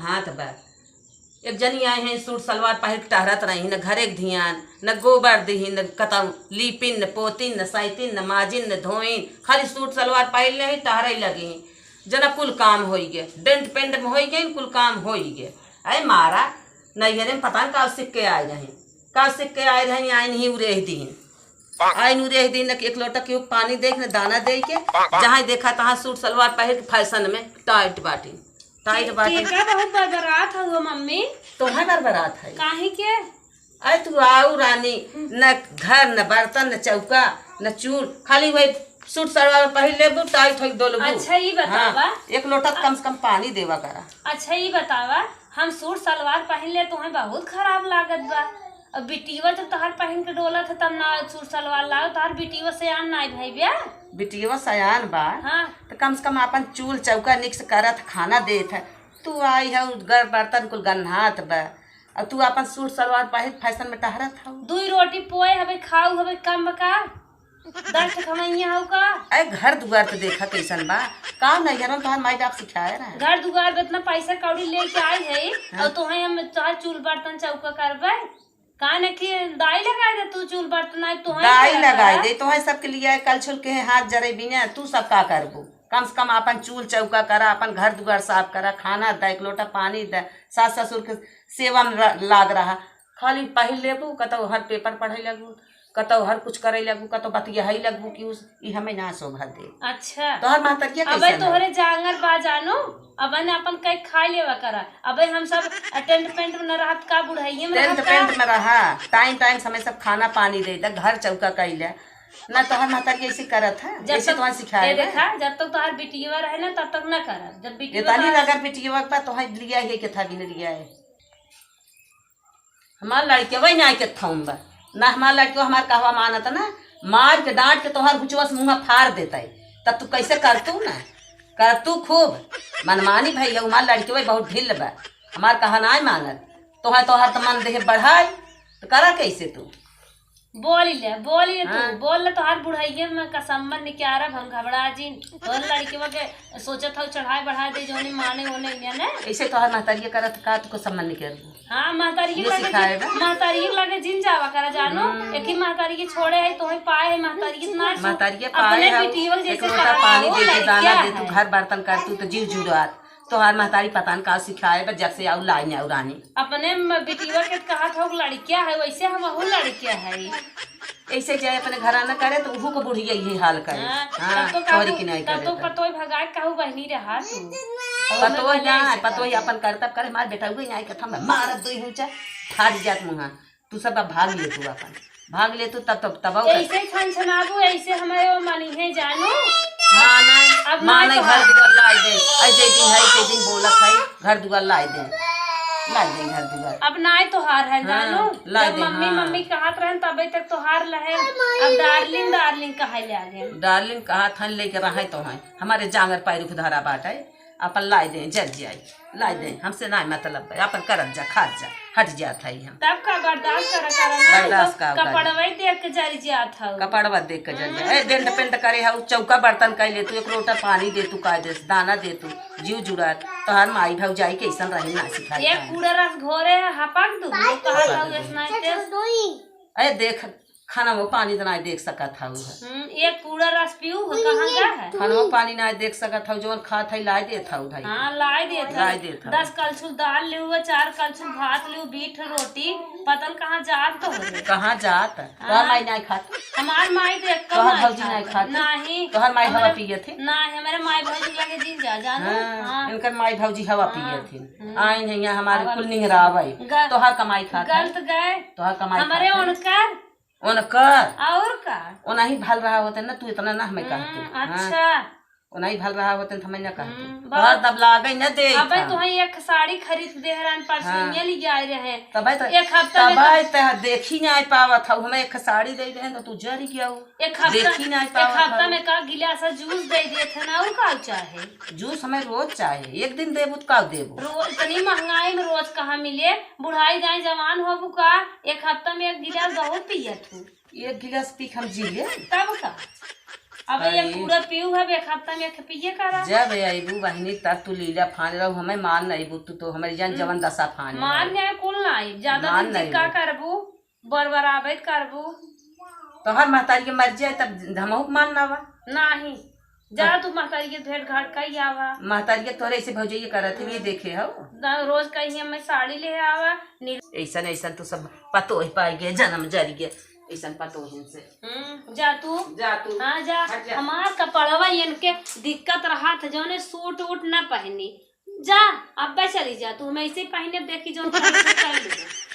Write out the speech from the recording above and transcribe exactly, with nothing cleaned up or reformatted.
हाथ बा। एक जनी आई हैं, सूट सलवार पहिर के टहरत रही, न घरे के धियान, न गोबर दिही, न कतौ लीपिन, न पोतिन, न सैतिन, न माजिन, न धोइन, खाली सूट सलवार पहिर ले ही टहरे लगी। जना कुल काम होई गे, डेंट पेंट में होई गे, कुल काम होई गे। अरे मारा, नैहरे में पता न का सीख के आए रही, का सीख के आए रही, आइन ही उरेह दीन। आइन उरेह दीन, न एक लोटा केहू पानी दे, न दाना दे के, जहाँ देखा तहाँ सूट सलवार पहिर के फैशन में टाइट बाटी, टाइट के, बाटी। केका बहुत बरबरात हौ मम्मी? तोहे बरबरात है। काहे के? अरे तू आऊ रानी, न घर, न बर्तन, न चौका, न चूल, खाली वही सूट सलवार पहिर लेबू, टाइट होई डोलबू। अच्छा, ई बतावा। हाँ, एक लोटा कम से कम पानी देवा करा। अच्छा, ई बतावा, हम सूट सलवार पहिर ले, तोहे बहुत खराब लागत बा। अब बिटिया जब तोहार पहिन के डोलत है, तब ना सूट सलवार लाओ, तोहार बिटिया सयान नाई भई बा। बिटिया सयान बा, हाँ। तो कम से कम आपन चूल चौका निक से करत, खाना देत है। तू आई है, घर बर्तन कुल गन्हात बा, अब तू आपन सूट सलवार पहिर फैशन में टहरत हऊ। दुई रोटी पोए हवे, खाऊ हवे, कम बा का? दस ठे कमैया हऊ का? अरे घर दुआर तो देखा कैसन बा। का नैहर में तोहार माई बाप सिखाए रहे? घर दुआर में इतना पैसा कौड़ी लेके आई है, हाँ। और तोहे हम तोहार चूल बर्तन चौका करबे? का न कि दाई लगाए दे तू चूल बर्तन, आई तोहे दाई लगाए दे, तोहे सबके लिए कल छुल के हाथ जरे बिना, तू सब का करबू? कम से कम आपन चूल चौका करा, आपन घर दुआर साफ करा, खाना दा, एक लोटा पानी दा, सास ससुर के सेवा में र-, लाग रहा। खाली पहिर लेबू, कतौ हर पेपर पढ़े लगबू, कतौ हर कुछ करे लगबू, कतौ बतियाई लगबू कि उस, ई हमें ना शोभा दे। अच्छा। तोहर महतरिया अबे कैसन है? तोहरे जांगर बा जानो, अबे न अपन कई खा लेवा करा। अबे हम सब टेंट पेंट में न रहत का, बुढ़ाइये में टेंट रहत का? पेंट में रहा, टाइम टाइम समय सब खाना पानी दे दे, घर चौका कैले। ना तोहर महतरिया ऐसे करत है, जब ऐसे तक तोहर सिखाए ए बा। देखा, जब तक तोहर बिटिया रहे ना, तब तक ना करब। जब बिटिया इतनी तोहर अगर बिटिया के बा, तोहर लिया है के था भी न लिया है। हमार लड़के वही ना के थौन बा, ना हमार लड़के हमार कहवा मानत ना, मार के डांट के तोहार हुचवा से मुंह फाड़ देता है, तब तू कैसे करतू ना, करतू खूब मनमानी भई है, हमार लड़के वही बहुत ढिल बा, हमार कहा ना मानत, तोहार तोहार तो मन देह बढ़ाई, तो करा कैसे तू? बोली ले, बोली ले तू, हाँ। बोल ले, तोहार बुढ़ाइये में कसम्मन निकारा भंग घबरा जिन, तोहर लड़के के सोचत हऊ चढ़ाई बढ़ाई दे, जौनी माने ओने इन्हें ने। ऐसे तोहर महतारिये करत का, तुको सम्मान नहीं करबू? हाँ, महतारिये ये लगे सिखाए जिन, बा? महतारिये लगे जिन जावा करा जानो। हम्म। एक ही महतारिये छोड़े है, तोहे पाए है, महतारिये ना छू। महतारिये पाए अपने है, बिटिया के एक जैसे लोटा पानी दे तू, दाना दे तू, घर बर्तन कर तू, तो जीव जुड़ात। तोहार महतारी पता न का सिखाए बा, जब से आऊ लाई ने आऊ रानी। अपने म-, बिटिया के कहत हो लड़किया है, वैसे हम अहू लड़किया है। ऐसे जाए अपने घरा न करे, तो उहू को बुढ़िया यही हाल करे। हाँ, हाँ, तब तो तोहरी काकू, की नहीं तब करे तो तो। पतोय भगाए कहू बहनी रहा तू। पतोय ना, पतोय अपन करतब करे, मार बेटा उगे नहीं के थम मारत दोई हुचा, फाड़ जात मुहा। तू सब अब भाग ले तू अपन, भाग ले तू, तब, तब, तब और कर। ऐसे छनछनाबू, ऐसे हमारे वो मानी है जानू। माना, अब माना ना घर दुआर लाई दे। ऐ जे दिन है, ते दिन बोलत है, घर दुआर लाई दे। लाई दे घर दुआर। अब नाय तोहार है हाँ, जानू। लाई जब दे, मम्मी, हाँ। मम्मी कहत रहन, तबे तक तोहार लहे। अब डार्लिंग, डार्लिंग कहे ले आगे। डार्लिंग कहत हन, लेके रहे तो हैं। हमारे जांगर पैर उखधरा बाटे। अपन लाई दे, जर जाई। लाई दे, हमसे ना मतलब बा, अपन करत जा, खात जा, हट जात है हम। तब का बर्दाश्त कर, कर ना, बर्दाश्त तो का करी? कपड़वा देख के जर जात हऊ। कपड़वा देख के जर जा। हम्म। ए, डेंट पेंट करे हऊ, चौका बर्तन कर ले तू, एक लोटा पानी दे तू, का दे, दाना दे तू, जीव जुड़ात, तोहार माई भौजाई कैसन रही ना सिखाई एक पाई। कूड़ा रस घोरे है, हपक दू, वो कहत हऊ, ऐसना के। ए, देख, खाना वो पानी तो नाय देख सकत हऊ है। हम्म, एक कूड़ा रस पीऊ, कहाँ का है? खाना वो पानी नाय देख सकत हऊ, जौन खात है, लाय देत हऊ भाई। हाँ, लाय देत हऊ। लाय देत हऊ। दस कलछुल दाल लेऊ, चार कलछुल भात लेऊ, बीठ रोटी, पता न कहाँ जात तो हो रे। कहाँ जात? हाँ। तोहर माई नाय खात? हमार माई तो एक तोहर भौजी नाय खात? नहीं। तोहर माई हवा हमारे पियत है? नहीं, हमारे माई भौजी लगे जिन जा, जानू? हाँ, हाँ। इनकर माई भौजी हवा हाँ। पियत है। हम्म। आइन है यहाँ हमारे हवा कुल पियत। निहरावे। ग-, तोहर कमाई खात है? गलत गए। तोहर कमाई हमारे खात है? उनकर उनकर? और का? ओनाही भल रहा होते न, तू इतना ना हमें कहतू। हम्म, हाँ। अच्छा। ओनाही भल रहा होते न, तो हमें ना कहतू। हम्म, तोहर बहुत दब लागे न दे अबे था। तोहे एक साड़ी खरीद दे रहन, परसों हाँ। ये ले आए रहे। तबे तो, एक हफ्ता में तबे तो देखी ना पावत हऊ, हमें एक साड़ी दे रहे तो तू जर गया हो। एक हफ्ता, देखी ना एक पावत हफ्ता हऊ। में का गिलास जूस दे दिए थे ना, वो का चाहे? जूस हमें रोज चाहे, एक दिन देबू तो का देबू? रोज इतनी महंगाई में रोज कहाँ मिले? बुढ़ाई जाए जवान होबू का? एक हफ्ता में एक गिलास बहुत पियत हूँ। एक गिलास पी के हम जी ले। तब का? अब ये अरे। पूरा पीऊ है, एक हफ्ता में एक पिए करा। जब अइबू बहिनी, तब तू लीला फान रहू, हमें मान नहीं बू, तू तो हमारी जान हम्म। जवन दशा फान मान है। नहीं, कुल नहीं, ज्यादा मान दिन नहीं का बू। करबू, बरबराबत करबू। तोहर महतारी के मर जाए, तब हमहू के मान ना बा। नहीं, जा हाँ। तू महतारी के भेंट घाट कई आवा। महतारी के तोहरे ऐसे भौजैया करत है, ये देखे हो। द-, रोज कही हमें साड़ी ले आवा, नील- ऐसन, ऐसन तू सब पतोह पाई गए, जन्म जर गए, ऐसन पतोहन से। हम्म, जा तू। जा तू। हाँ, जा। हट जा। हमार कपड़वा इनके दिक्कत रहत है, जौने सूट वूट न पहनी। जा, अब्बे चली जा, तू हमें ऐसे ही पहने देखी, जौन पहने से पहन ले।